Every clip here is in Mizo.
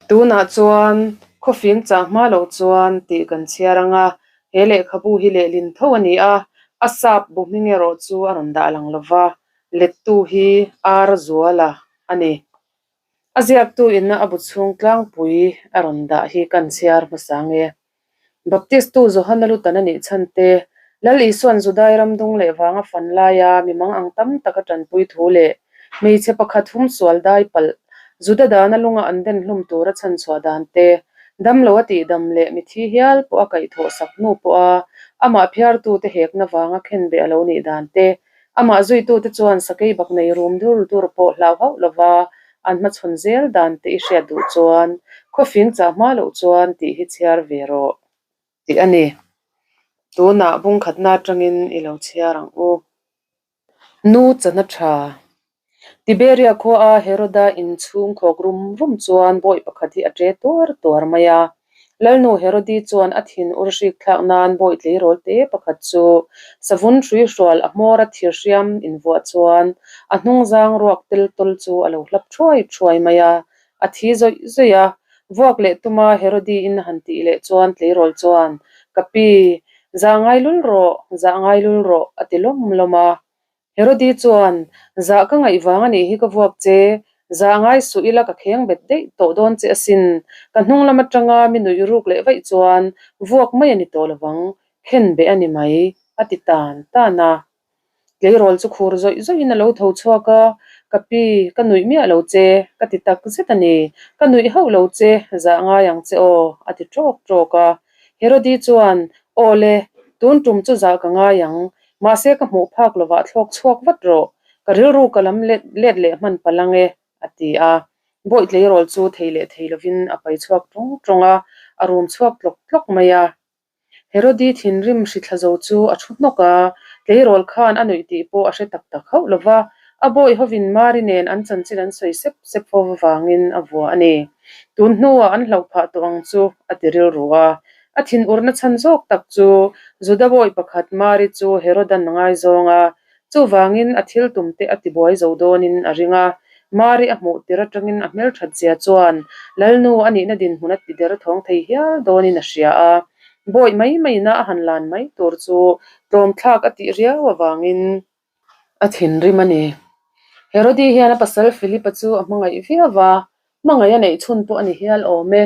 Tunah chuan khawfing chah hma loh chuan tih kan chhiar ang a, he lehkhabu hi lehlin tho a ni a, a sap bu hming erawh chu a rawn dah lang lo va, lettu hi Ar Zuala a ni. A ziaktu inna a bu chhung tlangpui a rawn dah hi kan chhiar hmasa nge. Baptistu Johana Lutan a nih chhan te, Lal Isua'n Judai ram dung leh vanga fan laia mi mang ang tam taka tanpui thu leh hmeichhe pakhat humsual dai palh Juda dana lunga an den hlum tura chhan chhuah dan te, damlo a tihdam leh mithi hial pawh a kaihthawh sak hnu pawha amah phiartute hekna vanga khenbeh a lo nih dan te, Amah zuitute chuan sakei bak nei rum dur dur pawh hlau hauh lova an hmachhawn zel dan te i hriat duh chuan khawfing chah hma loh chuan tih hi chhiar ve rawh tih a ni. Tunah bungkhatna atangin i lo chhiar ang u. Nu chana tha. Tiberia khuaa Heroda inchhung khawk rum rum chuan bawi pakhat hi a ṭe tuar tuar mai a. Lalnu Herodi chuan a thin ur hrik thlak nan bawi tleirawl te pakhat chu savun hrui hrual a hmawra thir hriam invuah chuan a hnungzang ruak tel tawl chu a lo hlap thuai thuai mai a. A thi zawih zawih a, vuak leh tuma Herodi-in a han tih leh chuan tleirawl chuan, Ka pi, zah ngai lul rawh, zah ngai lul rawh, a ti lawm lawm a. Herodi chuan, Zah ka ngaih vang a nih hi ka vuak che, zah ngai suh ila ka kheng bet daih tawh dawn che asin, ka hnung lam atanga mi nuih ruk leh vaih chuan vuak mai a ni tawh lovang, khen beh a ni mai, a ti tan tan a. Tleirawl chu khur zawih zawihin a lo tho chhuak a, Ka pi, ka nuih miah lo che, ka ti tak zet a ni, ka nuih hauh lo che, zah ngai ang che aw, a ti ṭawk ṭawk a. Herodi chuan, Aw le, tun tum chu zah ka ngai ang, mahse ka hmuh phak lovah thlawk chhuak vat rawh, ka rilru ka lam let let leh hman palh ang e, a ti a. Bawih tleirawl chu thei leh thei lovin a pai chhuak ṭawng ṭawng a, a rum chhuak tlawk tlawk mai a. Herodi thinrim hrithla zo chu a thu hnawk a, tleirawl khan a nuih tih pawh a hre tak tak hauh lo va, a bawih hovin Mari nen an chanchin an sawi sep sep fo avangin a vua a ni. Tun hnuah an hlauh phah tawh ang chu a ti rilru a. A thinurna chhan zawk tak chu Juda bawih pakhat Mari chu Herodan a ngaizawng a, chuvangin a thil tum te a tibuai zo dawnin a ring a. Mari a hmuh tir atangin a hmelthat zia chuan Lalnu a nihna dinhmun a ti der thawng thei hial dawnin a hria a. Bawih mai maina a han lan mai tur chu tlawmthlak a tih riau avangin A thinrim a ni. Herodi hian a pasal Philip-a chu a hmangaih viau va, hmangaih a neih chhun pawh a ni hial awm e.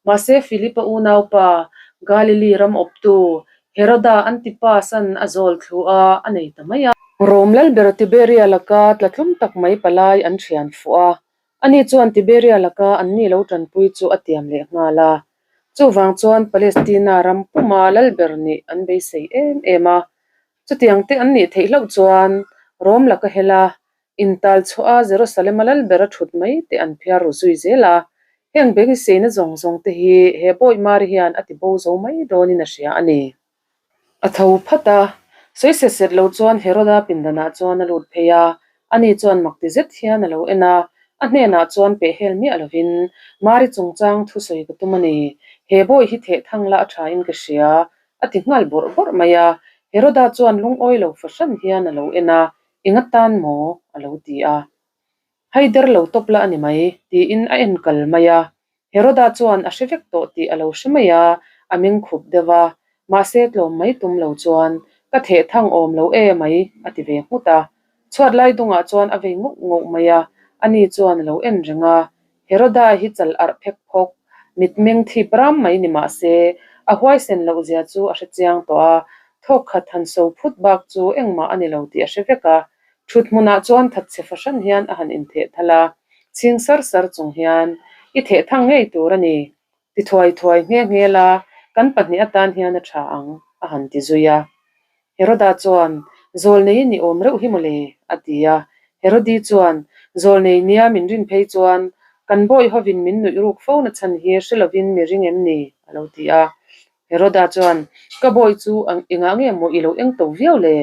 Mahse Philip-a unaupa, Galili ram awptu, Heroda Antipas-a'n a zawl thlu a, a nei ta mai a. Rom lalber Tiberia laka tlatlum tak mai palai an thian fuh a, ani chuan Tiberia laka anni lo tanpui chu a tiam leh nghal a. Chuvang chuan Palestina ram puma lalber nih an beisei em em a, Chutiang te an nih theih hlauh chuan Rom laka hela intal chhuah a Jerusalem a lal ber a thut mai te an phiar ru zui zel a. Heng beiseina zawng zawng te hi he bawi Mari hian a ti bo zo mai dawnin a hria a ni. A tho phat a, sawi set set lo chuan Heroda pindanah chuan a lut phei a, ani chuan mak ti zet hian a lo en a, a hnenah chuan pehhel miah lovin Mari chungchang thusawi ka tum a ni, he bawi hi theh thang la a thain ka hria, A ti nghal bawrh bawrh mai a, Heroda chuan lungawi lo fahran hian a lo en a, Eng atan maw? a lo ti a. Hai der lo tawp la a ni mai, tiin a en kal mai a. Heroda chuan a hre vek tawh tih a lo hre mai a, a meng khup deuh a, mahse tlawm mai tum lo chuan, Ka theh thang awm lo e mai, a ti ve nghut a. Chhuat lai dungah chuan a vei nguk nguk mai a, ani chuan a lo en reng a, Heroda hi chal arh phek phawk, mitmeng thip ram mai ni mah se, a huaisen loh zia chu a hre chiang tawh a, thawk khat han so phut bak chu engmah a ni lo tih a hre vek a. Thut hmunah chuan thatchhe fahran hian a han intheh thal a, chhing sar sar chung hian, I theh thang ngei tur a ni, ti thuai thuai nghe nghe la, kan pahnih atan hian a tha ang, a han ti zui a. Heroda chuan, Zawlnei ni awm reuh hi mawle, a ti a. Herodi chuan, Zawlnei nia min rin phei chuan, kan bawi hovin min nuih ruk fo na chhan hi hre lovin mi ring em ni? a lo ti a. Heroda chuan, Ka bawi chu engah nge maw i lo eng to viau le?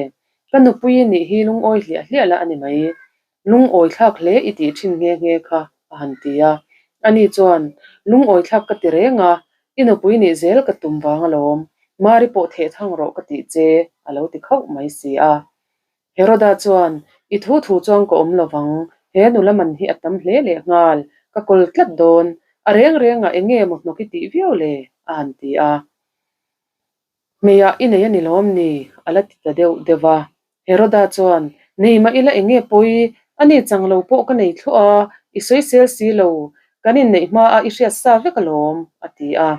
Ka nupui nih hi lungawi hliah hliah la a ni mai. Lungawi thlak hle i tih thin nghe nghe kha, a han ti a. Ani chuan, Lungawi thlak ka ti reng a, i nupui nih zel ka tum vang alawm, Mari pawh theh thang rawh ka tih che, a lo ti khauh mai si a. Heroda chuan, I thu thu chuan ka awm lo vang, he nula man hi a tam hle leh nghal, ka kawl tlat dawn, A reng rengah eng nge maw hnawk i tih viau le? a han ti a. Hmeiah i nei a ni lawm ni? a la ti ta deuh deuh a. Heroda chuan, Nei mah ila eng nge pawi? A ni chang lo pawh ka nei thluah a, i sawisel si lo, kan inneih hmaah i hriat sa vek alawm, a ti a.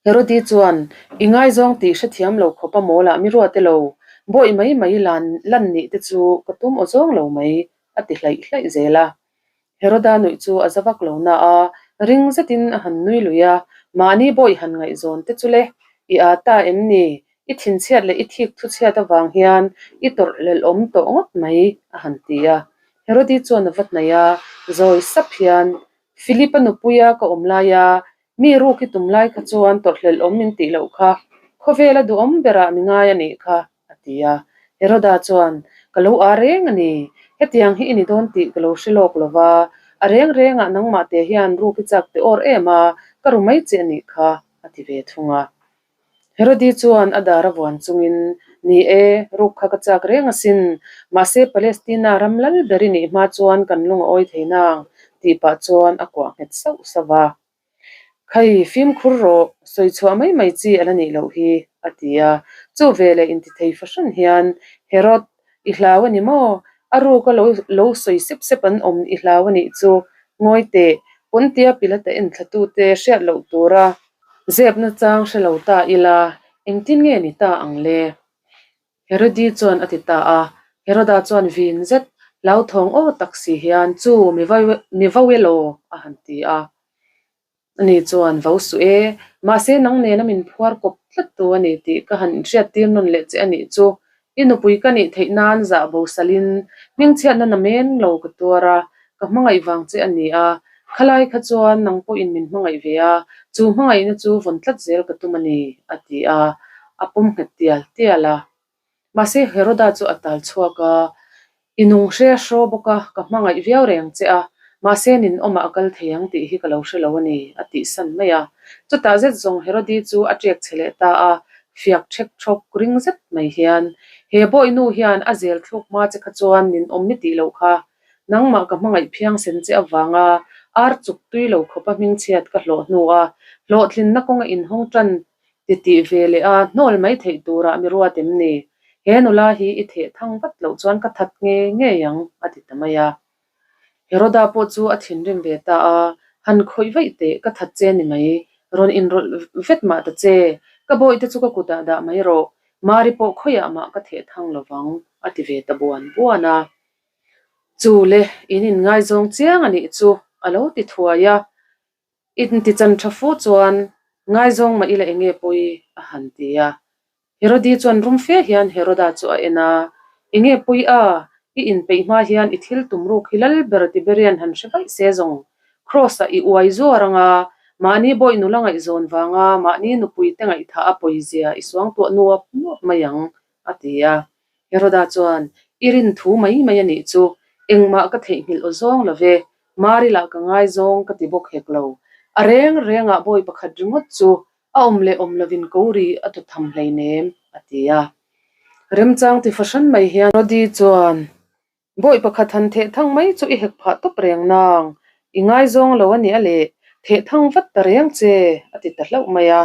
Herodi chuan, I ngaizawng tih hrethiam lo khawpa mawlah mi ruat elo, bawih mai mai lan lan nih te chu ka tum aw zawng lo mai, a ti hlaih hlaih zel a. Heroda nuih chu a za vak lo na a, ring zetin a han nui lui a, mahni bawih han ngaihzawn te chu le, i â ta em ni? I thinchhiat leh i thik thuchhiat avang hian i tawrh lelawm tawh ngawt mai, a han ti a. Herodi chuan a va hnaih a, zawi sap hian, Philip-a nupuia ka awm laia Mi ruk i tum lai kha chuan tawrhhlelh awm min tih loh kha, khawvela duhawm berah mi ngai a nih kha, a ti a. Heroda chuan, Ka lo â reng a ni, hetiang hi i ni dawn tih ka lo hre lawk lo va, a reng rengah nangmah te hian ruk i chak teh awr em a, ka ru mai che a nih kha, a ti ve thung a. Herodi chuan a dar a vuan chungin, Ni e, ruk kha ka chak reng asin, mahse Palestina ram lal ber i nih hma chuan kan lung a awi thei nang, tih pah chuan a kuah nghet sauh sauh a. Khai, fimkhur rawh, sawi chhuah mai mai chi a la nih loh hi, a ti a. Chu veleh intithei fahran hian, Herod, i hlau a ni maw? A ruka lo lo sawi sep sep an awm i hlau a nih chu, ngawi teh, Pontia Pilata enthlatute hriat loh tura Zepna chang hre lo ta ila, engtin nge ni ta ang le? Herodi chuan a ti ta a. Heroda chuan vin zet, hlauthawng aw tak si hian, Chu, mi mi vo elaw? a han ti a. Ani chuan, Vo suh e, mahse nang nena min phuar kawp tlat tu a ni tih ka han inhriattir nawn leh che a nih chu. I nupui ka nih theih nan zah bo salin hmingchhiatna na men lo ka tuar a, ka hmangaih vang che a ni a, khalai kha chuan nang pawhin min hmangaih ve a, chu hmangaihna chu vawn tlat zel ka tum a ni, a ti a, a pawm nghet tial tial a. Mahse Heroda chu a tal chhuak a, I nung hre hraw bawk a, ka hmangaih viau reng che a, mahse nin awmah a kal thei ang tih hi ka lo hre lo a ni, a tih san mai a. Chutah zet zawng Herodi chu a ṭek che leh ta a, fiak ṭhek ṭhawk ring zet mai hian, He bawihnu hian a zel thluk hma che kha chuan nin awm ni tih loh kha, nangmah ka hmangaih phiangsen che avanga ar chuk tui lo khawpa hmingchhiat ka hlawh hnu a, hlawhtlinna kawnga inhawng ṭan Ti tih ve leh a, hnawl mai theih turah mi ruat em ni? He nula hi i theh thang vat loh chuan ka that ngei ngei ang, a ti ta mai a. Heroda pawh chu a thinrim ve ta a, Han khawih vaih teh, ka that che ni mai, rawn inrawlh vet mah ta che, ka bawihte chu ka kutah dah mai rawh, Mari pawh khawiah mah ka theh thang lo vang, a ti ve ta buan buan a. Chu le, in inngaizawng chiang a nih chu, a lo ti thuai a. Inti chan tha fu chuan ngaizawng mah ila enge pawi a han ti a. Herodi chuan rum fe hian Heroda chu a en a, Enge pawi a, i inpeih hma hian i thil tum ruk hi lal ber Tiberian han hre vaih se zawng. Kraws-ah i uai zuar anga, mahni bawih nula ngaihzawn vanga mahni nupui te ngaihthah a pawizia i suangtuah nuap nuap mai ang, a ti a. Heroda chuan, I rin thu mai mai a nih chu, engmah ka theihnghilh aw zawng lo ve, Mari lah ka ngaizawng ka ti bawk hek lo. A reng rengah bawi pakhat ringawt chu a awm leh awm lovin ko ri a tu tham hleinem, a ti a. Remchang ti fahran mai hian Rodi chuan, Bawi pakhat han theh thang mai chu i hek phah tawp reng nang, i ngaizawng lo a nia le, theh thang vat ta reng che, a ti ta hlauh mai a.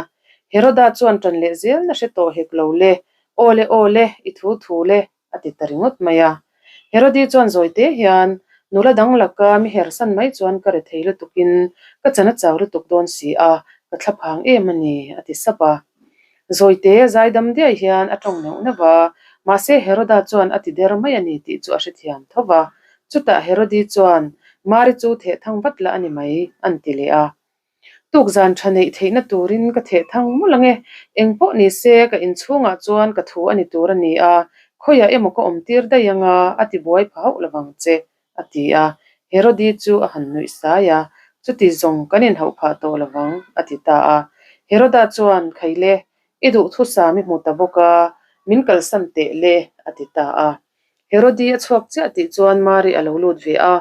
Heroda chuan ṭan leh zel na hre tawh hek lo le, Aw le aw le, i thu thu le, a ti ta ringawt mai a. Herodi chuan zawi te hian, Nula dang laka mi hersan mai chuan ka re thei lutukin ka chan a chau lutuk dawn si a, ka thla phang em a ni, a ti sap a. Zawi te zaidam diai hian a tawng neuh neuh va, mahse Heroda chuan a ti der mai a ni tih chu a hrethiam tho va. Chutah Herodi chuan, Mari chu theh thang vat la a ni mai, an ti leh a. Tukzan tha neih theihna turin ka theh thang mul ang e. Eng pawh ni se, ka inchhungah chuan ka thu a ni tur a ni a, khawiah emaw ka awm tir daih ang a, a ti buai pha hauh lovang che, a ti a. Herodi chu a han nuih sai a, Chuti zawng kan inhauh phah tawh lovang, a ti ta a. Heroda chuan, Khaile, i duhthusam i hmu ta bawk a, min kalsan teh le, a ti ta a. Herodi a chhuak chiah tih chuan Mari a lo lut ve a,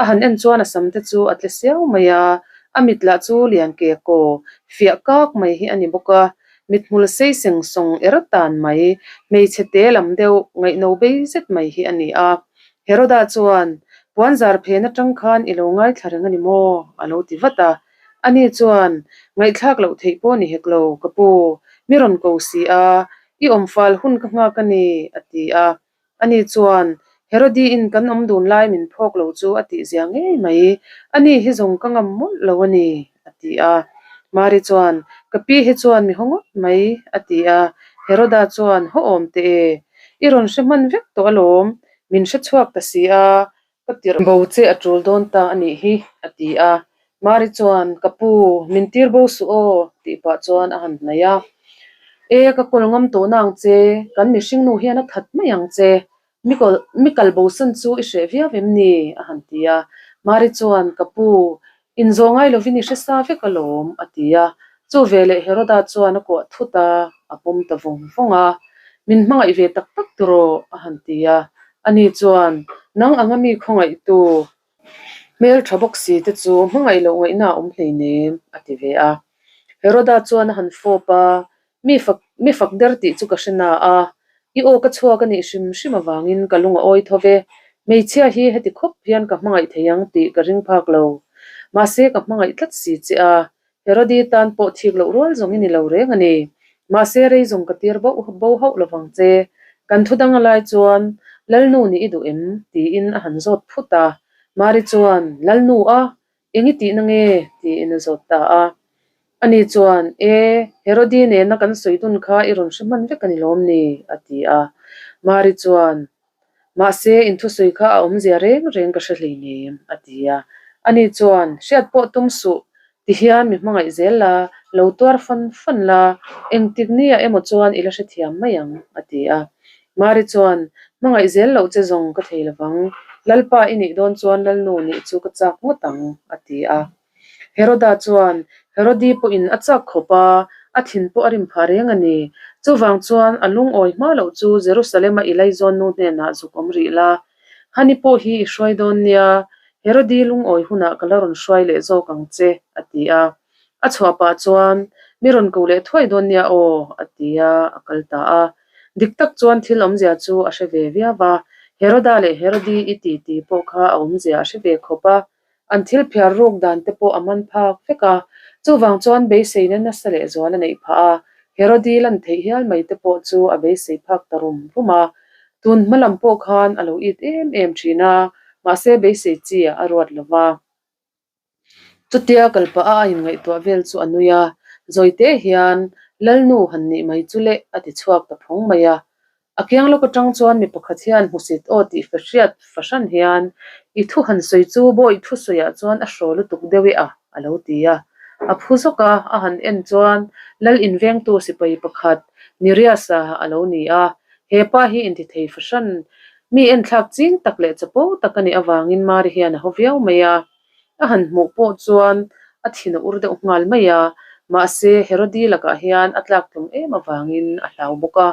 a han en chuan a sam te chu a tle siau mai a, a mit lah chu lian ke kaw, fiah kak mai hi a ni bawk a, mithmul sei seng sawng er tan mai, hmeichhe te lam deuh ngaihno bei zet mai hi a ni a. Heroda chuan, Puanzar phen atang khan i lo ngaithla reng a ni maw? a lo ti vat a. Ani chuan, Ngaihthlak loh theih pawh ni hek lo, ka pu, mi rawn ko si a, i awm fal hun ka nghak a ni, a ti a. Ani chuan, Herodi-in kan awm dun lai min phawk lo chu a tihzia ngei mai, ani hi zawng ka ngam mawlh lo a ni, a ti a. Mari chuan, Ka pi hi chuan mi haw ngawt mai, a ti a. Heroda chuan, Haw awm teh e, i rawn hre hman vek tawh alawm, min hre chhuak ta si a, Ka tirh bo che a tul dawn ta a nih hi, a ti a. Mari chuan, Ka pu, min tir bo suh aw, tih pah chuan a han hnaih a. E, ka kawl ngam tawh na ang che, kan mihring nu hian a that mai ang che. Mi kawl, mi kal bosan chu i hreh viau em ni? a han ti a. Mari chuan, Ka pu, inzawh ngai lovin i hre sa vek alawm, a ti a. Chu veleh Heroda chuan a kuah thut a, a pawm ta vawng vawng a. Min hmangaih ve tak tak tawh, a han ti a. Ani chuan, Nang anga mi khawngaihtu hmel tha bawk si te chu hmangaih loh ngaihna a awm hleinem, a ti ve a. Heroda chuan a han fawp a, Mi fak, mi fak der tih chu ka hre na a, i aw ka chhuak a nih hrim hrim avangin ka lung a awi tho ve. Hmeichhia hi heti khawp hian ka hmangaih thei ang tih ka ring phak lo. Mahse ka hmangaih tlat si che a, Herodi tan pawh thik loh rual zawng i ni lo reng a ni. Mahse rei zawng ka tir bo bo hauh lovang che. Kan thu dang a lai chuan, Lalnu nih i duh em? tiin a han zawt phut a. Mari chuan, Lalnu a, eng i tihna nge? tiin a zawt ta a. Ani chuan, E, Herodi nena kan sawi dun kha i rawn hre hman vek a ni lawm ni? a ti a. Mari chuan, Mahse, inthusawi kha a awmzia reng reng ka hre hleinem, a ti a. Ani chuan, Hriat pawh tum suh, ti hian mi hmangaih zel la, lo tuar fan fan la, engtik nia emaw chuan i la hrethiam mai ang, a ti a. Mari chuan, Hmangaih zel loh che zawng ka thei lovang, Lalpa i nih dawn chuan Lalnu nih chu ka chak ngawt ang, a ti a. Heroda chuan Herodi pawhin a chak khawp a, a thin pawh a rim phah reng a ni. Chuvang chuan a lungawi hma loh chu Jerusalem-a i laizawnnu hnenah zuk awm rih la. Hani pawh hi i hruai dawn nia, Herodi lungawi hunah ka la rawn hruai leh zawk ang che, a ti a. A chhuah pah chuan, Mi rawn ko leh thuai dawn nia aw, a ti a, a kal ta a. Dik tak chuan thil awmzia chu a hre ve viau va, Heroda leh Herodi i ti ti pawh kha a awmzia a hre ve khawp a. An thil phiar ruk dan te pawh a man phak vek a, chuvang chuan beiseina nasa leh zual a neih phah a, Herodi lan theih hial mai te pawh chu a beisei phak ta rum rum a. Tun hma lam pawh khan a lo it em em thin a, mahse beisei chi ah a ruat lo va. Chutia kal pah a a inngaihtuah vel chu a nui a, Zawite hian Lalnu han nih mai chu leh a ti chhuak ta phawng mai a. A kiang lawk atang chuan mi pakhat hian hmusit aw tih hriat fahran hian, I thu han sawi chu bawi thu sawiah chuan a hraw lutuk deuh e a, a lo ti a. A phu zawk a, a han en chuan Lal invengtu sipai pakhat Niriasa a lo ni a. He pa hi intithei fahran, mi enthlak ching tak leh chapo tak a nih avangin Mari hian a haw viau mai a. A han hmuh pawh chuan a thin a ur deuh nghal mai a, mahse Herodi lakah hian a tlak tlum em avangin a hlau bawk a.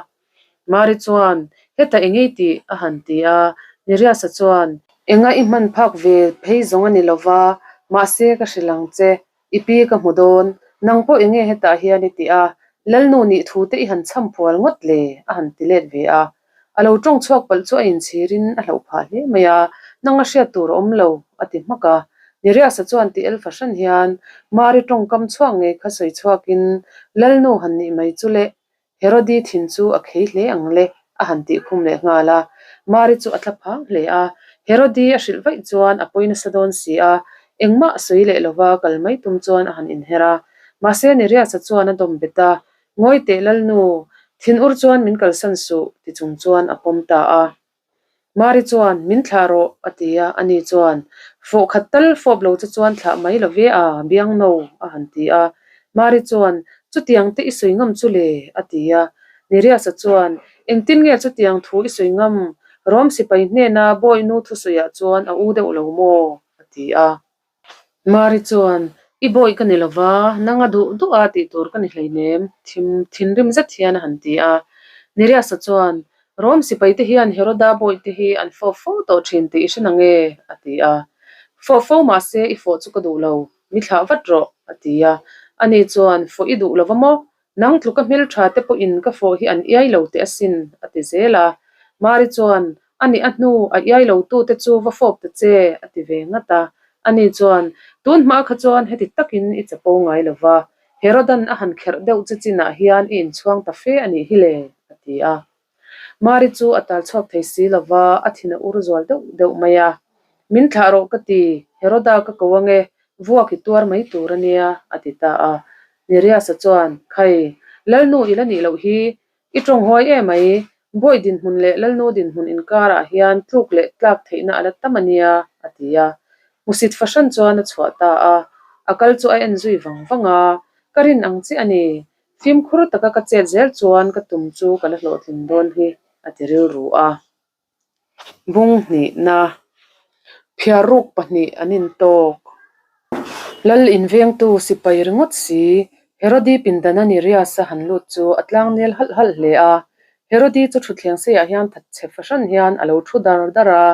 Mari chuan, Heta eng ei tih? a han ti a. Niriasa chuan, Enga i hman phak ve phei zawng a ni lo va, mahse ka hrilh ang che, i pi ka hmu dawn, nang pawh enge hetah hian i ti a, Lalnu nih thu te i han chham phual ngawt le? a han ti let ve a. A lo tawng chhuak palh chu a inchhirin a hlauh phah hle mai a, nang a hriat tur a awm lo, a ti hmak a. Niriasa chuan ti el fahran hian Mari tawngkam chhuak ngei kha sawi chhuakin, Lalnu han nih mai chu leh, Herodi thin chu a khei hle ang le, a han tih khum leh nghal a. Mari chu a tla phang hle a. Herodi a hrilh vaih chuan a pawi nasa dawn si a, engmah a sawi leh lova kal mai tum chuan a han inher a. Mahse Neriasa chuan a dawm bet a, Ngawi teh Lalnu, thin ur chuan min kalsan suh, ti chung chuan a pawm ta a. Mari chuan, Min thlah rawh, a ti a. Ani chuan, Fawh khat tal fawp lo che chuan thlah mai lo ve a, biang no, a han ti a. Mari chuan, Chutiang te i sawi ngam chu le, a ti a. Neriasa chuan, Engtin nge chutiang thu i sawi ngam? Rom sipai hnena bawihnu thusawiah chuan a u deuh lo maw? a ti a. Mari chuan, I bawi ka ni lo va, nanga duh duh a tih tur ka ni hleinem, thim thinrim zet hian a han ti a. Neriasa chuan, Rom sipaite hian Heroda bawihte hi an fawp fo tawh thin tih i hre nang e? a ti a. Fawh fo mahse i fawh chu ka duh lo, mi thlah vat rawh, a ti a. Ani chuan, Fawh i duh lo va maw? Nang tluka hmeltha te pawhin ka fawh hi an iai lo teh asin, a ti zel a. Mari chuan, A nih a hnu, a iai lo tu te chu va fawp ta che, a ti ve ngat a. Ani chuan, Tun hma kha chuan heti takin i chapo ngai lo va, Herodan a han kherh deuh che chinah hian i inchhuang ta fe a nih hi le, a ti a. Mari chu a tal chhuak thei si lo va, a thin a ur zual deuh deuh mai a. Min thlah rawh ka ti, Heroda ka ko ange, vuak i tuar mai tur a nia, a ti ta a. Neriasa chuan, Khai, Lalnu i la nih loh hi, i tawng huai em mai, Bawi dinhmun leh Lalnu dinhmun inkarah hian tluk leh tlak theihna a la tam a nia, a ti a. Hmusit fahran chuan a chhuah ta a, a kal chu a en zui vang vang a, Ka rin ang chiah a ni, Fimkhur taka ka chet zel chuan ka tum chu ka la hlawhtlin dawn hi, a ti rilru a. Bung hnihna, phiarruk pahnih an intawk. Lal invengtu sipai ringawt si, Herodi pindana Nerias-a han lut chu a tlang nel halh halh hle a. Herodi chu thutthleng seiah hian thatchhe fahran hian a lo thu dar dar a,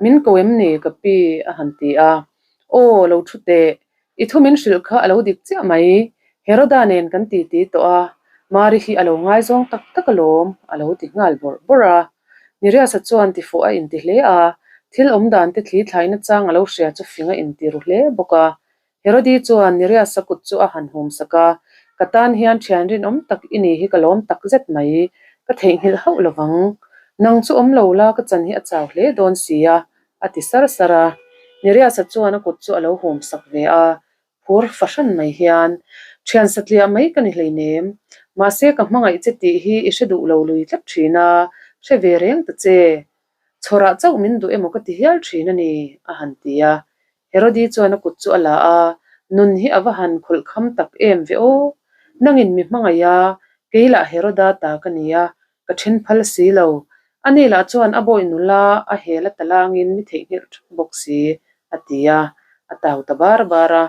Min ko em ni ka pi? a han ti a. Aw, lo thu teh. I thu min hrilh kha a lo dik chiah mai. Heroda nen kan titi tawh a, Mari hi a lo ngaizawng tak tak alawm, a lo ti nghal bawrh bawrh a. Niriasa chuan tifuh a inti hle a, thil awm dan te thli thlaina chang a lo hria chu fing a inti ru hle bawk a. Herodi chuan Niriasa kut chu a han hum sak a, Ka tan hian thian rinawm tak i ni hi ka lawm tak zet mai, ka theihnghilh hauh lovang. Nang chu awm lo la ka chan hi a chau hle dawn si a, a ti sar sar a. Niriasa chuan a kut chu a lo hum sak ve a, phur fahran mai hian, Thian satliah mai ka ni hleinem, mahse ka hmangaih che tih hi i hre duh lo lui tlat thin a, hre ve reng ta che. Chhawrah chauh min duh emaw ka ti hial thin a ni, a han ti a. Herodi chuan a kut chu a la a, Nun hi a va han khawlh kham tak em ve aw! Nangin mi hmangaih a, kei lah Heroda ta ka ni a, ka then phal si lo. Ani lah chuan a bawi nula a hel a talangin mi theihnghilh thap bawk si, a ti a, a tau ta bar bar a.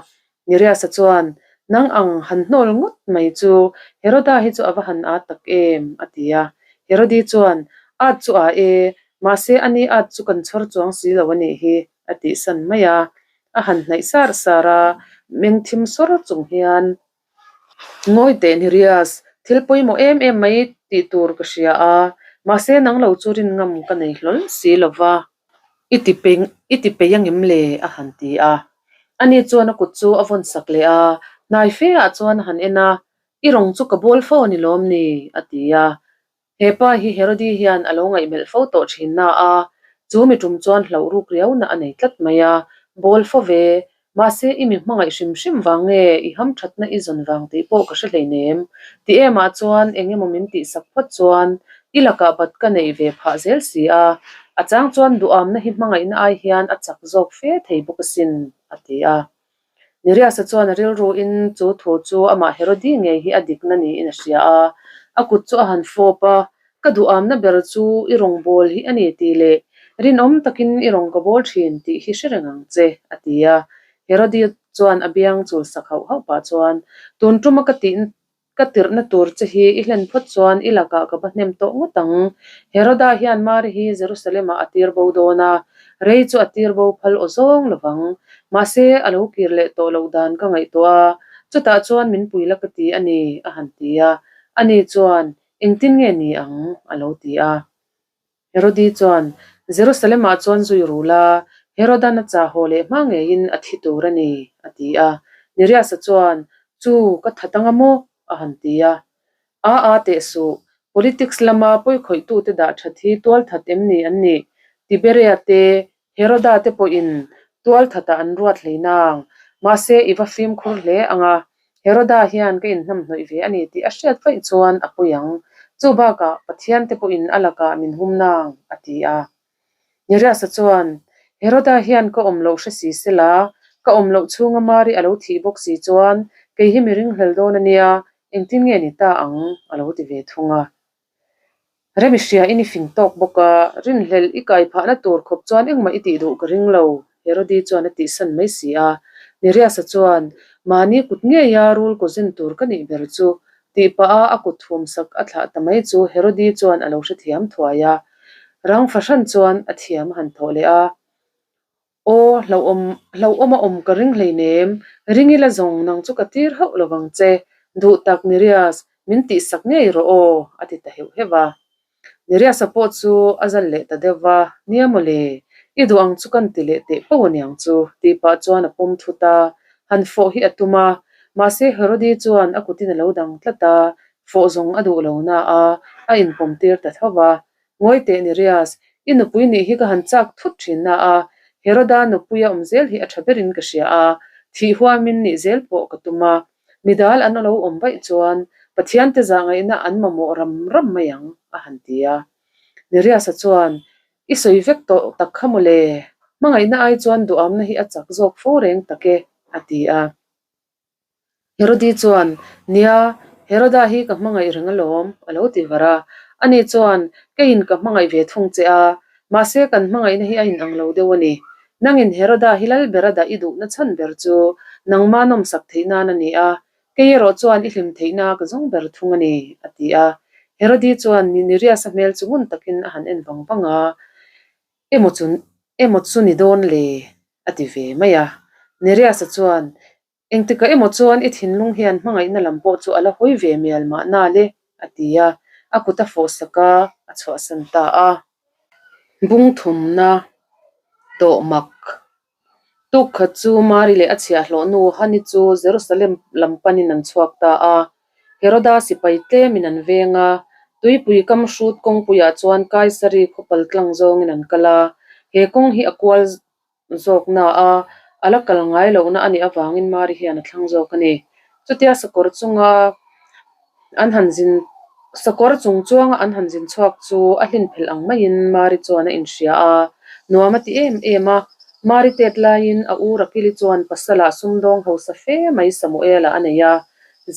Niriasa chuan, Nang ang han hnawl ngawt mai chu Heroda hi chu a va han ât tak em? a ti a. Herodi chuan, Ât chu â e, mahse ani ât chu kan chhawr chuang si lo a nih hi, a tihsan mai a. A han hnaih sar sar a, meng thim sawr chung hian, Ngawi teh Nirias, thil pawimawh em em mai tih tur ka hria a, mahse nang lo chu rin ngam ka nei hlawl si lo va, i ti peng i ti peih angem le? a han ti a. Ani chuan a kut chu a vawn sak leh a, hnai fe ah chuan a han en a, I rawng chu ka bawl fo a ni lawm ni? a ti a. He pa hi Herodi hian a lo ngaihmelh fo tawh thin na a, chu mi tum chuan hlauh ruk riau na a nei tlat mai a, bawl fo ve, mahse i mi hmangaih hrim hrim vang nge i hamthatna i zawn vang tih pawh ka hre hleinem, ti emah chuan eng emaw min tihsak phawt chuan i lakah bat ka neih ve phah zel si a, a chang chuan duhamna hi hmangaihna ai hian a chak zawk fe thei bawk asin, a ti a. Neriasa chuan a rilruin chu thu chu amah Herodi ngei hi a dikna niin a hria a, a kut chu a han fawp a, Ka duhamna ber chu i rawngbâwl hi a ni tih leh rinawm takin i rawn ka bâwl ṭhin tih hi hre reng ang che, a ti a. Herodi chuan a biang chul sak hauh hauh pah chuan, Tun ṭuma ka tih Ka tirhna tur che hi i hlen phawt chuan i lakah ka va hnem tawh ngawt ang. Heroda hian Mari hi Jerusalem-ah a tir bo dawn a, rei chu a tir bo phal aw zawng lo vang. Mahse, a lo kir leh tawh loh dan ka ngaihtuah a, chutah chuan min pui la ka ti a ni, a han ti a. Ani chuan, Engtin nge ni ang? a lo ti a. Herodi chuan, Jerusalem-ah chuan zui ru la, Herodan a chah haw leh hma ngeiin a thi tur a ni, a ti a. Neriasa chuan, Chu, ka that anga maw? a han ti a. A a teh suh, politics lama pawikhawih-tute dah that hi tualthat em ni an nih? Tiberia te, Heroda te pawhin tualthatah an ruat hlei nang. Mahse, i va fimkhur hle ang a, Heroda hian ka inhnamhnawih ve a ni tih a hriat vaih chuan a pawi ang. Chu bakah Pathian te pawhin a lakah min hum nang, a ti a. Neriasa chuan, Heroda hian ka awm loh hre si sela, ka awm loh chhunga Mari a lo thih bawk si chuan kei hi mi ringhlel dawn a nia, engtin nge ni ta ang? a lo ti ve thung a. Remi hria in i fing tawk bawk a, rinhlelh i kai phahna tur khawp chuan engmah i tih duh ka ring lo, Herodi chuan a tihsan mai si a. Neriasa chuan, Mahni kut ngeia rul kaw zin tur ka nih ber chu, tih pah a a kut thumsak a thlah ta mai chu Herodi chuan a lo hrethiam thuai a. Rang fahran chuan a thiam a han thawh leh a. Aw, hlauhawm, hlauhawm a awm ka ring hleinem, ring ila zawng nang chu ka tir hauh lo vang che, duh tak Nirias, min tihsak ngei rawh aw, a ti ta heuh heuh a. Niriasa pawh chu a zal leh ta deuh va, Nia maw le, I duh ang chu kan ti leh teh pauh aniang chu, tih pah chuan a pawm thut a, han fawh hi a tum a. Mahse Herodi chuan a kutin a lo dang tlat a, fawh zawng a duh lo na a, a inpawm tir ta tho va. Ngawi teh Nerias, i nupui nih hi ka han chak thut thin na a, Heroda nupuia awm zel hi a tha berin ka hria a, thih huamin nih zel pawh ka tum a. Midal an lo awm vaih chuan Pathiante zahngaihna an mamawh ram ram mai ang, a han ti a. Neriasa chuan, I sawi vek tawh tak kha maw le? Hmangaihna ai chuan duhamna hi a chak zawk fo reng tak e, a ti a. Herodi chuan, Nia, Heroda hi ka hmangaih reng alawm, a lo ti var a. Ani chuan, Keiin ka hmangaih ve thung che a, mahse kan hmangaihna hi a inang lo deuh a ni. Nangin Heroda hi lal bera dah i duhna chhan ber chu nangma nawmsak theih nan a ni a, kei erawh chuan i hlim theihna ka zawng ber thung a ni, a ti a. Herodi chuan Niriasa hmel chu ngun takin a han en vang vang a, Emaw chu emaw chu ni dawn le? a ti ve mai a. Neriasa chuan, Engtikah emaw chuan i thinlung hian hmangaihna lam pawh chu a la hawi ve mial mahna le, a ti a, a kut a fawh sak a, a chhuahsan ta a. Bung thumna tawh mak Tuk khat chu Mari leh a chhiahhlawh nu Hani chu Jerusalem lam panin an chhuak ta a. Heroda sipai tlemin an veng a, tuipui kam hrut kawngpuiah chuan Kaisari khawpal tlang zawngin an kal a. He kawng hi a kual zawk na a, a la kal ngai lohna a nih avangin Mari hian a thlang zawk a ni. Chutia sakawr chunga an han zin sakawr chung chuanga an han zin chhuak chu a hlin phelh ang maiin Mari chuan a inhria a, nuam a ti em em a. Mari tet laiin a u Rakili chuan pasalah sumdawng hausa fe mai Samuela a nei a,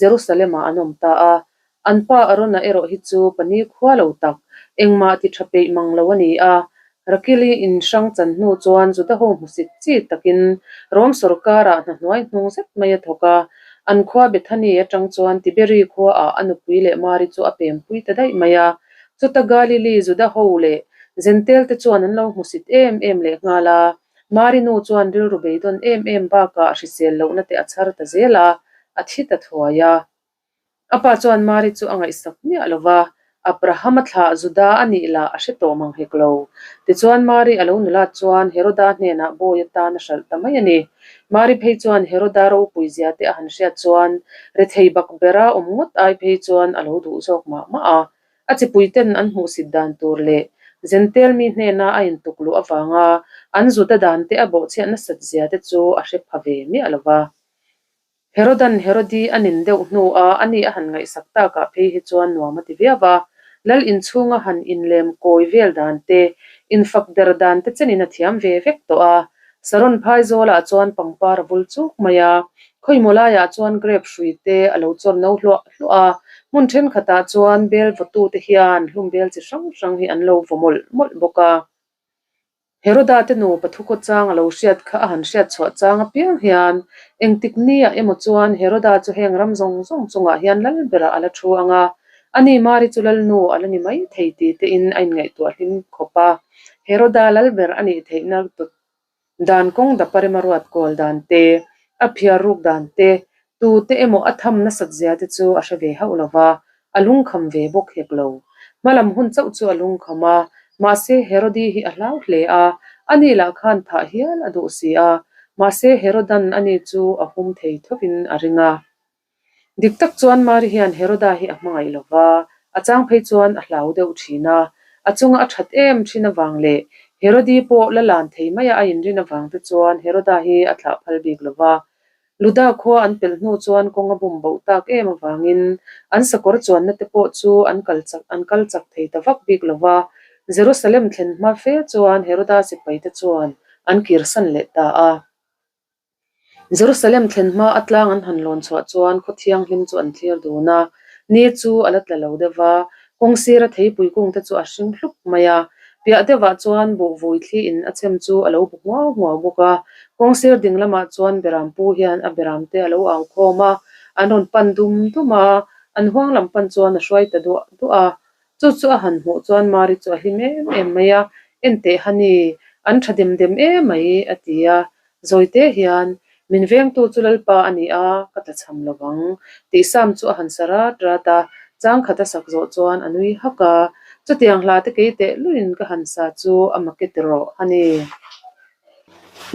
Jerusalem-ah an awm ta a. An pa Arona erawh hi chu pani khua lo tak, engmah ti tha peih mang lo a ni a. Rakili in hrang chan hnu chuan Juda ho hmusit chi takin Rom sawrkarah hna hnuai hnung zet mai a thawk a. An khua Bethany atang chuan Tiberi khuaah a nupui leh Mari chu a pempui ta daih mai a. Chuta Galili Juda ho leh Zentel te chuan an lo hmusit em em leh nghal a. Mari nu chuan rilru beidawn em em bakah hrisel lohna te a chhar ta zel a, a thi ta thuai a. A pa chuan Mari chu a ngaihsak miah lo va, Abraham-a thlah Juda a nih lah a hre tawh mang hek lo. Tichuan Mari a lo nulat chuan Heroda hnenah bawi atan a hralh ta mai a ni. Mari phei chuan Heroda ropui zia te a han hriat chuan rethei bak bera awm ngawt ai phei chuan a lo duh zawk mah mah a. A chipuiten an hmuhsit dan tur leh Zentel mi hnena a intuk luh avanga an Juda dan te a bawhchhiah nasat zia te chu a hre pha ve miah lo va. Herodan Herodi a nin deuh hnua a ni a han ngaihsak takah phei hi chuan nuam a ti viau a, Lal inchhunga han inlem kawi vel dan te, infak der dan te chenin a thiam ve vek tawh a. Saron phai zawlah chuan pangpar a vul chuk mai a, khawimaw laiah chuan grape hrui te a lo chawr no hluah hluah a, hmun thenkhatah chuan bel vawtute hian hlum bel chi hrang hrang hi an lo vaw mawlh mawlh bawk a. Heroda te nupa thukaw chang a lo hriat kha a han hriat chhuah chang apiang hian engtik niah emaw chuan Heroda chu heng ram zawng zawng chungah hian lal berah a la thu ang a, ani Mari chu lalnu a la ni mai thei ti tein a inngaihtuah hlim khawp a. Heroda lal ber a nih theihna tut dan kawng dapa rema ruat kawl dan te, a phiar ruk dan te, tute emaw a tham nasat zia te chu a hre ve hauh lo va, a lungkham ve bawk hek lo. Hmalam hun chauh chu a lungkham a, mahse Herodi hi a hlau hle a, ani lah khan thah hial a duh si a, mahse Herodan ani chu a hum thei thovin a ring a. Dik tak chuan Mari hian Heroda hi a hmangaih lo va, a chang phei chuan a hlau deuh thin a, a chunga a that em thin avang leh Herodi pawh la lan thei maia a inrin avang te chuan Heroda hi a thlah phal bik lo va. Luda khua an pelh hnu chuan kawng a bum boh tak em avangin an sakawr chuanna te pawh chu an kal chak an kal chak thei ta vak bik lo va. Jerusalem thlen hma fe chuan Heroda sipai te chuan an kirsan leh ta a. Jerusalem thlen hma a tlang an han lawn chhuah chuan khaw thianghlim chu an thlir dun a, ni chu a la tla lo deuh va, kawng sira theipui kung te chu a hring hlup mai a, piah deuhah chuan buh vui thli in a chhem chu a lo bu hmuau hmuau bawk a, kawng sir ding lamah chuan beram pu hian a beram te a lo au khawm a, an rawn pan dum dum a, an huang lam pan chuan a hruai ta duah duah a. Chu chu a han hmuh chuan Mari chu a hlim em em mai a, Enteh Hani, an tha dem dem em mai, a ti a. Zawite hian, Min vengtu chu Lalpa a ni a, ka tla chham lo vang, tih Sam chu a han sa rat rat a, chang khat a sak zawh chuan a nui hak a. Chutiang hla te kei teh luin ka han sa chu a make ti rawh, Hani.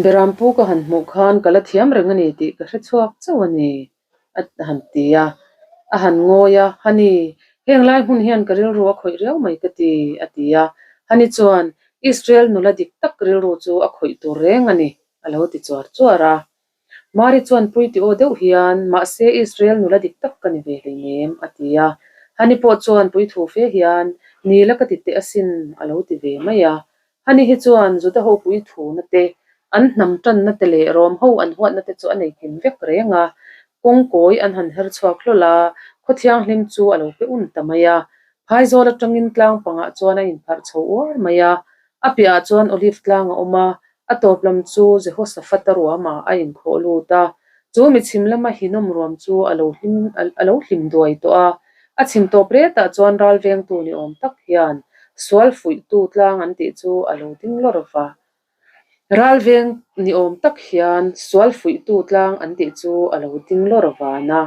Berampu ka han hmuh khan ka la thiam reng a ni tih ka hre chhuak chauh a ni, a han ti a. A han ngawi a, Hani, heng lai hmun hian ka rilru a khawih riau mai ka ti, a ti a. Hani chuan, Israel nula dik tak rilru chu a khawih tur reng a ni, a lo ti chuar chuar a. Mari chuan pui ti aw deuh hian, Mahse Israel nula dik tak ka ni ve hleinem, a ti a. Hani pawh chuan pui thu fe hian, Ni la ka ti teh asin, a lo ti ve mai a. Hani hi chuan Juda ho pui thuna te, an hnam tanna te leh Rom ho an huatna te chu a nei kim vek reng a. Kawngkawi an han her chhuak hlawl a, khaw thianghlim chu a lo pe un ta mai a. Phaizawl atangin tlang pangah chuan a inpharh chho uar mai a. A piahah chuan Olive tlang a awm a, A tawp lam chu Jehoshaphat-a ruamah a inkhawh lut a, chu mi chhim lama Hinnom ruam chu a lo hlim a lo hlim duai tawh a. A chhim tawp retah chuan ral vengtu ni awm tak hian sual fuihtu tlang an tih chu a lo ding lawr va. Ral veng ni awm tak hian sual fuihtu tlang an tih chu a lo ding lawr van a.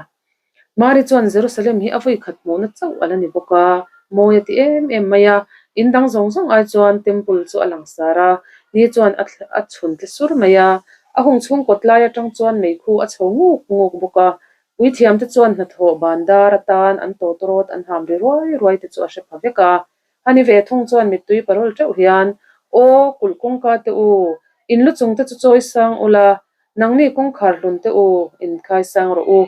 Mari chuan Jerusalem hi a vawikhat hmuhna chauh a la ni bawk a, mawi a ti em em mai a. In dang zawng zawng ai chuan temple chu a langsar a, ni chuan a a chhun tle sur mai a. A hung chhung kawt lai atang chuan meikhu a chho nguk nguk bawk a. Puithiamte chuan hnathawh ban dar atan an tawtawrawt an ham ri ruai ruai te chu a hre pha vek a. Ani ve thung chuan mittui parawl teuh hian, Aw, kulh kawngka te u, in lu chung te chu chawi sang ula, nangni kawngkhar hlun te u, in khai sang rawh u.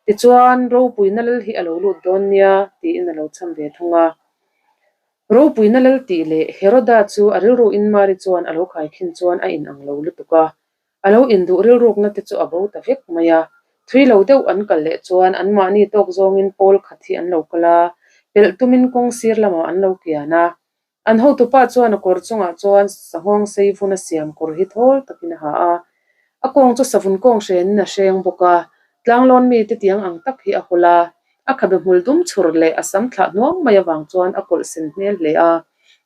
Tichuan, ropuina lal hi a lo lut dawn nia, tiin a lo cham ve thung a. Ropuina lal tih leh Heroda chu a rilru in Mari chuan a lo khaikhin chuan a inang lo lutuk a. A lo induh rilrukna te chu a bo ta vek mai a. Thui lo deuh an kal leh chuan anmahni tawk zawngin pawl khat hi an lo kal a, pelh tumin kawng sir lamah an lo kian a. An hotupa chuan a kawr chungah chuan sanghawng sei vun a siam kawr hi thawl takin a ha a. A kawng chu savun kawng hrenin a hreng bawk a, tlanglawn mite tiang ang tak hi a hawl a. A khabe hmul dum chhur leh a sam thlah hnuang mai avang chuan a kawlh sen hmel hle a.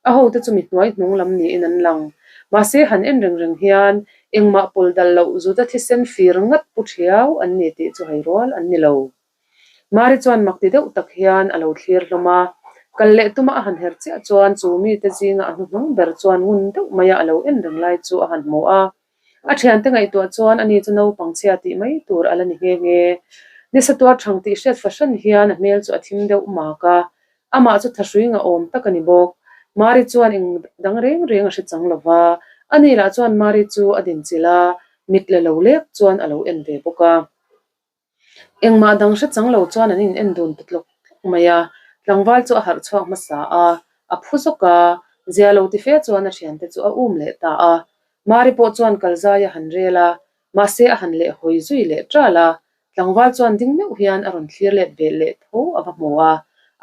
A hote chu mi hnuai hnung lam niin an lang. Mahse han en reng reng hian engmah pawl dal loh Juda thisen fir ngat pu thiau an ni tih chu hai rual an ni lo. Mari chuan makti deuh tak hian a lo thlir hlawm a. Kal leh tuma a han her chiah chuan chu mite zinga a hnuhnung ber chuan ngun deuh maia a lo en reng lai chu a han hmu a. A thiante ngaihtuah chuan ani chu naupang chhia tih mai tur a la ni nghe nghe. Nisa tuar thang tih hriat fahran hian a hmel chu a thim deuh mak a, amah chu thahrui ngahawm tak a ni bawk. Mari chuan eng dang reng reng a hre chang lo va, ani lah chuan Mari chu a dinchilh a, mit la lo lek chuan a lo en ve bawk a. Engmah dang hre chang lo chuan an in en dun ta tlawk tlawk mai a, tlangval chu a harh chhuak hmasa a, a phu zawk a, zia lo ti fe chuan a thiante chu a um leh ta a. Mari pawh chuan kal zai a han rel a, mahse a han leh hawi zui leh ṭal a, tlangval chuan ding meuh hian a rawn thlir let ve leh tho a va hmu a,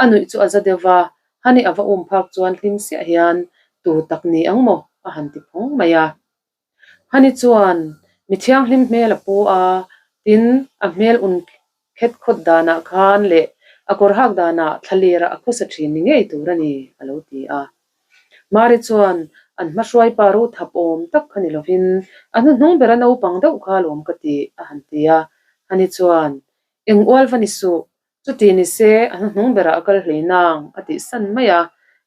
a nuih chu a za deuh va, hani a va um phak chuan hlim siah hian tu tak ni ang maw a han ti phawng mai a. Hani chuan mi thianghlim hmel a pu a, tin a hmel un khet khawt danah khan leh a kawr hak danah thlalirah a khawsa thin ni ngei tur a ni, a lo ti a. Mari chuan an hmahruai pa ro thap awm tak kha ni lovin a hnuhnung bera naupang deuh kha alawm ka ti, a han ti a. Hani chuan, Eng ual va ni suh, Chuti ni se, a hnuhnung berah a kal hlei nang, a tih san mai a.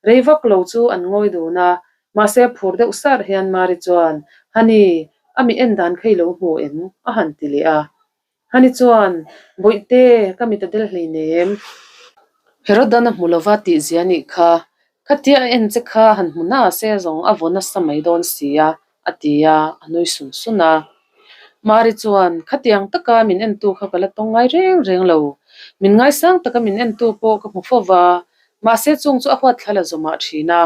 Rei vak lo chu an ngawi dun a, mahse phur deuh sar hian Mari chuan, Honey, a mi en dan kha i lo hmu em? a han ti leh a. Honey chuan, Bawihte, ka mit a del hlei nem. Herodan a hmu lova tih zia nih kha. Khatia a en che kha han hmu na se zawng a vaw nasa mai dawn si a, a ti a, a nui sun sun a. Mari chuan, Khatiang taka min entu kha ka la tawng ngai reng reng lo. Min ngaisang taka min entu pawh ka hmu fo va, mahse chung chu a huat thla la zawmah thin a.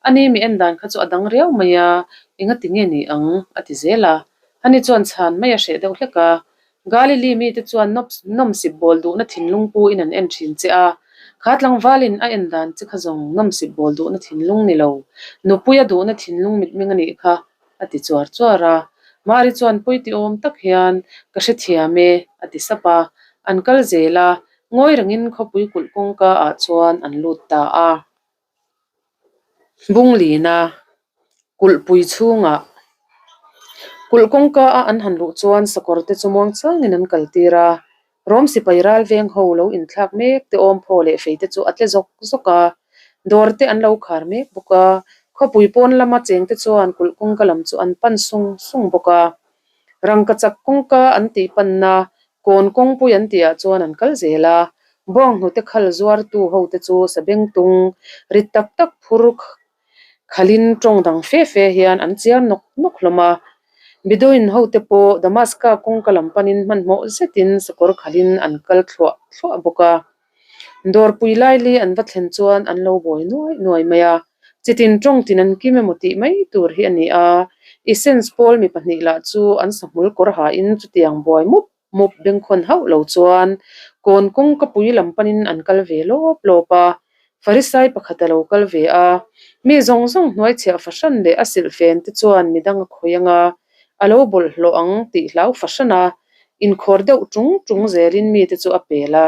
Ani mi en dan kha chu a dang riau mai a, engati nge ni ang? a ti zel a. Ani chuan chhan mai a hreh deuh hlek a. Galili mite chuan nawmsip bawl duhna thinlung pu in an en thin che a, kha tlangvalin a en dan che kha zawng nawmsip bawl duhna thinlung ni lo, nupuia duhna thinlung mitmeng a nih kha, a ti chuar chuar a. Mari chuan pawi ti awm tak hian, Ka hrethiam e, a ti sap a. An kal zel a, ngawi rengin khawpui kulh kawngka ah chuan an lut ta a. Bunglina kulhpui chhungah kulh kawngka a an han luh chuan sakawr te chu muang changin an kal tir a, Rom sipai ral veng ho lo inthlak mek te awm phaw leh fei te chu a tle zawk zawk a, dawr te an lo khar mek bawk a, khawpui pawn lama cheng te chuan kulh kawngka lam chu an pan sung sung bawk a. Rangkachak kawngka an tih panna kawn kawngpui an tihah chuan an kal zel a. Bawnghnute khal zuartu hote chu sabengtung rit tak tak phur khalin tawng dang fe fe hian an chiar nawk nawk hlawm a. Bedouin hote pawh Damaska kawngka lam panin hmanhmawh zetin sakawr khalin an kal thluah thluah bawk a. Dawrpui laili an va thlen chuan an lo buai nuai nuai mai a, chitin tawng tin an kim emaw tih mai tur hi a ni a. Essence pawl mi pahnih lah chu an sahmul kawr hain chutiang buai mup mup bengkhawn hauh lo chuan kawn kawngka pui lam panin an kal ve lawp lawp a. Farisai pakhat a lo kal ve a, mi zawng zawng hnuaichhiah fahran leh a silhfen te chuan midang a khawih ang a, a lo bawlhhlawh ang tih hlau fahran a, inkhawr deuh ṭung ṭung zelin mite chu a pel a.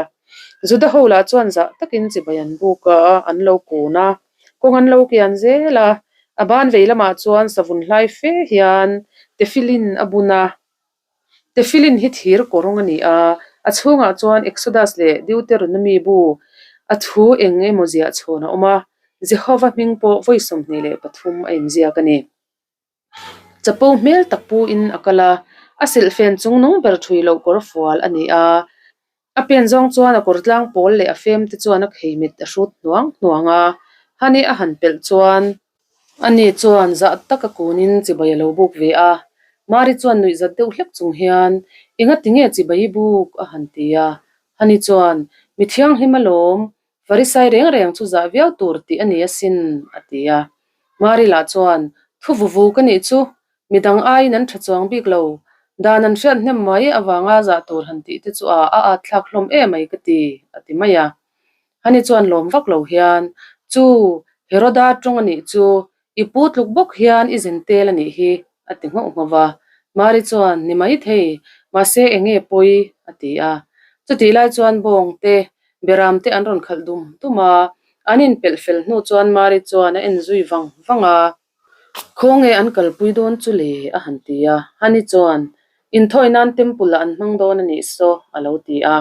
Juda ho lah chuan zah takin chibai an buk a, an lo kun a, kawng an lo kian zel a, a ban vei lamah chuan savun hlai fe hian tefillin a bun a. Tefillin hi thir kawrawng a ni a, a chhungah chuan Exodus leh Deuteronomy bu a thu eng emaw ziah chhawn a awm a, Jehovah hming pawh vawi 23 a inziak a ni. Chapo hmel tak puin a kal a, a silhfen chung nung ber thui loh kawr fual a ni a. A pen zawng chuan a kawr tlang pawl leh a fem te chuan a khei mit a hrut hnuang hnuang a, Hani a han pelh chuan ani chuan zah tak a kunin chibai a lo buk ve a. Mari chuan nuih zat deuh hlek chung hian, Engati nge chibai i buk? a han ti a. Hani chuan, Mi thianghlim alawm, Farisai reng reng chu zah viau tur tih a ni asin, a ti a. Mari lah chuan, Thu vuvu ka nih chu, midang aiin an tha chuang bik lo. Dan an hriat hnem mai avanga zah tur han tih te chu a a at thlak hlawm em mai ka ti, a ti mai a. Hani chuan lawm vak lo hian, Chu, Heroda tawng a nih chu, I pu tluk bawk hian i zin tel a nih hi, a ti nghauh nghauh va. Mari chuan, Ni mai thei, mahse eng nge pawi? a ti a. Chutih lai chuan bawng te, beram te an rawn khalh dum dum a. An inpelh fel hnu chuan Mari chuan a en zui vang vang a. Khawnge an kalpui dawn chu le? a han ti a. Hani chuan, Inthawi nan temple ah an hmang dawn a nih saw, a lo ti a.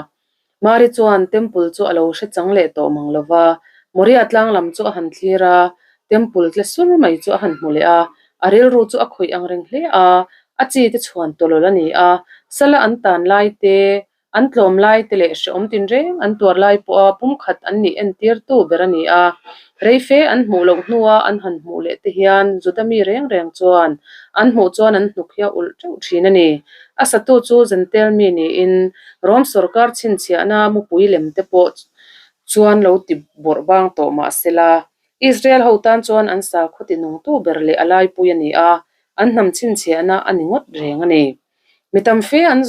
Mari chuan temple chu a lo hre chang leh tawh mang lo va, Moria tlang lam chu a han thlir a, temple tle sur mai chu a han hmu leh a, a rilru chu a khawih ang reng hle a, a chi te chhuan tawlawl a ni a, sala an tan lai te, an tlawm lai te leh hrehawm tinreng an tuar lai pawha pumkhat an nih entirtu ber a ni a. Reife an hmuh loh hnua an han hmuh leh te hian Juda mi reng reng chuan an hmuh chuan an hnuk hi a ulh teuh thin a ni. A satu chu Zentel mi niin Rom sorkar chhinchhiahna mupui lem te pawh chuan lo ti bawrh bang tawh mah sela, Israel ho tan chuan an sakhaw ti nungtu ber leh a laipui a ni a, an hnam chhinchhiahna a ni ngawt reng a ni. Mi tam fe an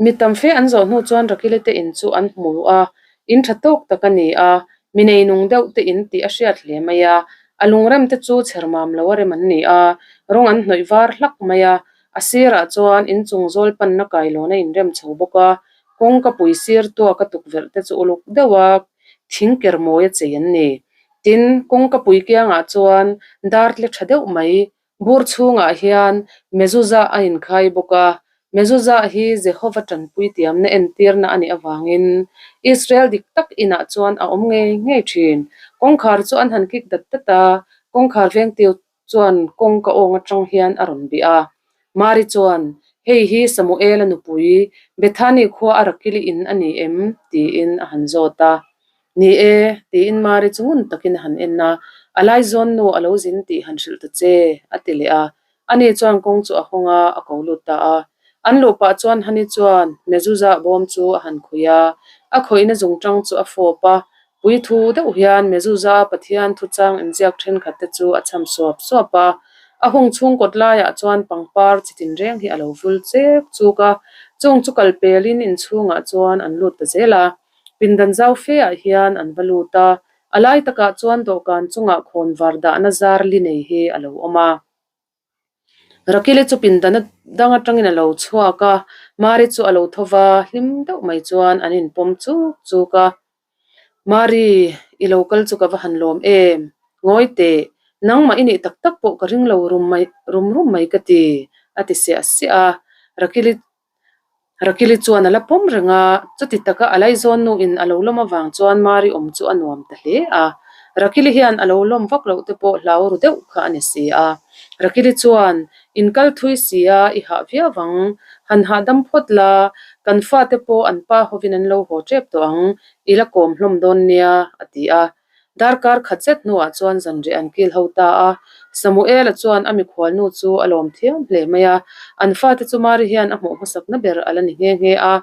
Mi tam fe an zawh hnu chuan Rakile te in chu an hmu a, in tha tawk tak a ni a, mi nei nung deuh te in tih a hriat hle mai a, a lungrem te chu chher mam lo a rem an ni a, rawng an hnawih var hlak mai a, a sirah chuan inchung zawl panna kailawn a inrem chho bawk a, kawngka pui sir tuaka tukverh te chu uluk deuh a thing ker mawi a chei an ni. Tin, kawngka pui kiangah chuan dar tle tha deuh mai Bur chhungah hian mezuzah a inkhai bawk a, mezuzah hi Jehova tanpui tiamna entirna a nih avangin Israel dik tak inah chuan a awm ngei ngei thin. Kawngkhar chu an han kik dat dat a, kawngkhar vengtiu chuan kawngka awng atang hian a rawn bih a. Mari chuan, Hei hi Samuela nupui, Bethani khua a Rakili in a ni em? tiin a han zawt a. Ni e, tiin Mari chu ngun takin a han en a, a laizawn nu a lo zin tih han hrilh ta che, a ti leh a. Ani chuan kawng chu a hawng a, a ko lut ta a. An luh pah chuan Hani chuan mezuzah bawm chu a han khawih a, a khawihna zungṭang chu a fawp a, puithu deuh hian mezuzah Pathian thuchang inziak thenkhat te chu a cham suap suap a. A hung chhung kawt laiah chuan pangpar chi tinreng hi a lo vul chek chuk a, chung chu kal pelin inchhungah chuan an lut ta zel a. Pindan zau fe ah hian an va lut a, a lai takah chuan dawhkan chungah khawn var dahna zar li nei hi a lo awm a. Rakili chu pindan dang atangin a lo chhuak a, Mari chu a lo tho va, hlim deuh mai chuan an inpawm chuk chuk a. Mari, i lo kal chu ka va han lawm em? Ngawi teh, nangmah i nih tak tak pawh ka ring lo rum mai rum rum mai ka ti, a ti siah siah a. Rakili Rakili chuan a la pawm reng a, chuti taka a laizawn nuin a lo lawm avang chuan Mari awm chu a nuam ta hle a. Rakili hian a lo lawm vak loh te pawh hlau ru deuh kha a ni si a. Rakili chuan, In kal thui si a, i hah viau ang. Han hahdam phawt la, kan fate pawh an pa hovin an lo haw tep tawh ang, i la kawm hlawm dawn nia, a ti a. Darkar khat zet hnuah chuan zanriah an kil ho ta a. Samuela chuan a mikhualnu chu a lawm thiam hle mai a, an fate chu Mari hian a hmuh hmasakna ber a la ni nghe nghe a.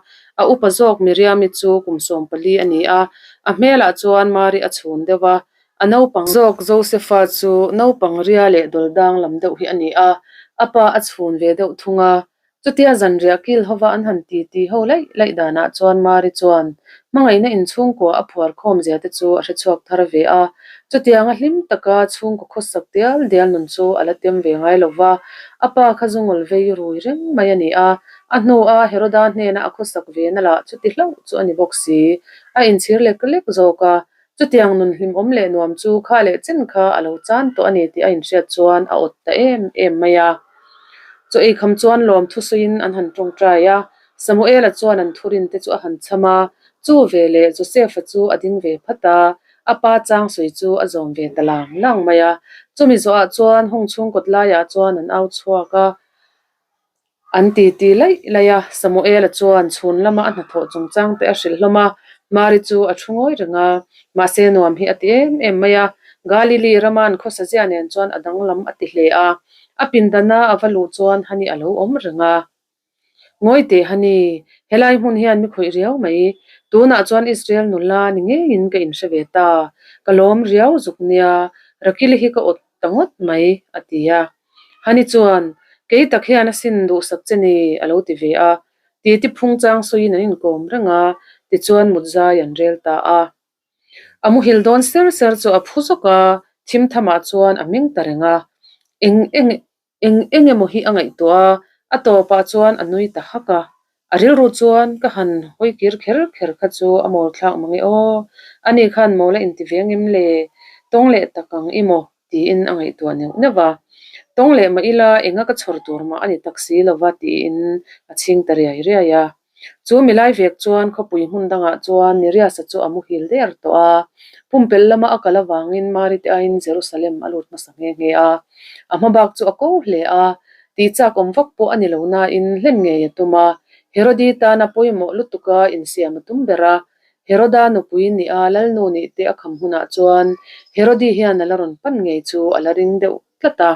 A upa zawk Miriami chu kum 14 a ni a, a hmelah chuan Mari a chhun deuh a, A naupang zawk Josefa chu naupang ria leh dawl dang lam deuh hi a ni a, a pa a chhun ve deuh thung a. Chutia zanriah kil hova an han ti ti ho laih laih danah chuan Mari chuan hmangaihna inchhungkua a phuar khawm zia te chu a hre chhuak thar ve a. Chutianga hlim taka chhungkaw khawsak dial dial nun chu a la tem ve ngai lo va, a pa kha zungawl vei rui reng mai a ni a. A hnua Heroda hnena a khawsak ve na lah chuti hlauh chu a ni bawk si. A inchhir lek lek zawk a, Chutiang nun hlimawm leh nuam chu kha leh chen kha a lo chan tawh a ni tih a inhriat chuan a awt ta em em mai a. Chaw ei kham chuan lawm thusawiin an han tawngtai a, Samuela chuan an thurin te chu a han cham a, chu ve leh Joseph-a chu a ding ve phat a, a pa chang sawi chu a zawm ve ta lang lang mai a. Chumi zawhah chuan hung chhung kawt laiah chuan an au chhuak a. An ti ti laih laih a, Samuela chuan chhun lama a hnathawh chungchang te a hrilh hlawm a, Mari chu a thu ngawi reng a, mahse nuam hi a ti em em mai a, Galili rama an khawsa zia nen chuan a danglam a ti hle a, a pindana a va luh chuan Hani a lo awm reng a. Ngawi teh Hani, helai hmun hian mi khawih riau mai, tunah chuan Israel nula ni ngeiin ka inhre ve ta, ka lawm riau zuk nia, Rakili hi ka awt ta ngawt mai, a ti a. Hani chuan, Kei tak hian a sin duhsak che ni, a lo ti ve a. Titi phung chang sawiin an inkawm reng a, tichuan mut zai an rel ta a. A muhil dawn ser ser chu a phu zawk a, thim thamah chuan a meng ta reng a. Eng eng eng eng emaw hi a ngaihtuah a, a tawpah chuan a nui ta hak a. A rilru chuan ka han hawi kir kher kher kha chu a mawl thlak mang e aw, ani khan mawl a inti ve ngem le, tawng leh tak ang i maw? tiin a ngaihtuah neuh neuh a. Tawng leh mah ila enga ka chhawr tur mah a ni tak si lo va tiin a chhing ta riai riai a. Chu milai vek chuan khawpui hmun dangah chuan Niriasa chu a muhil der tawh a. Pumpelh lama a kal avangin Mari te aiin Jerusalem a lut hmasa nghe nghe a. A hma bak chu a ko hle a, tih chak awm vak pawh a ni lo nain hlen ngei a tum a. Herodi tana pawimawh lutuka insiam a tum ber a. Heroda nupui nih a Lalnu nih te a kham hunah chuan Herodi hian a la rawn pan ngei chu a la ring deuh tlat a.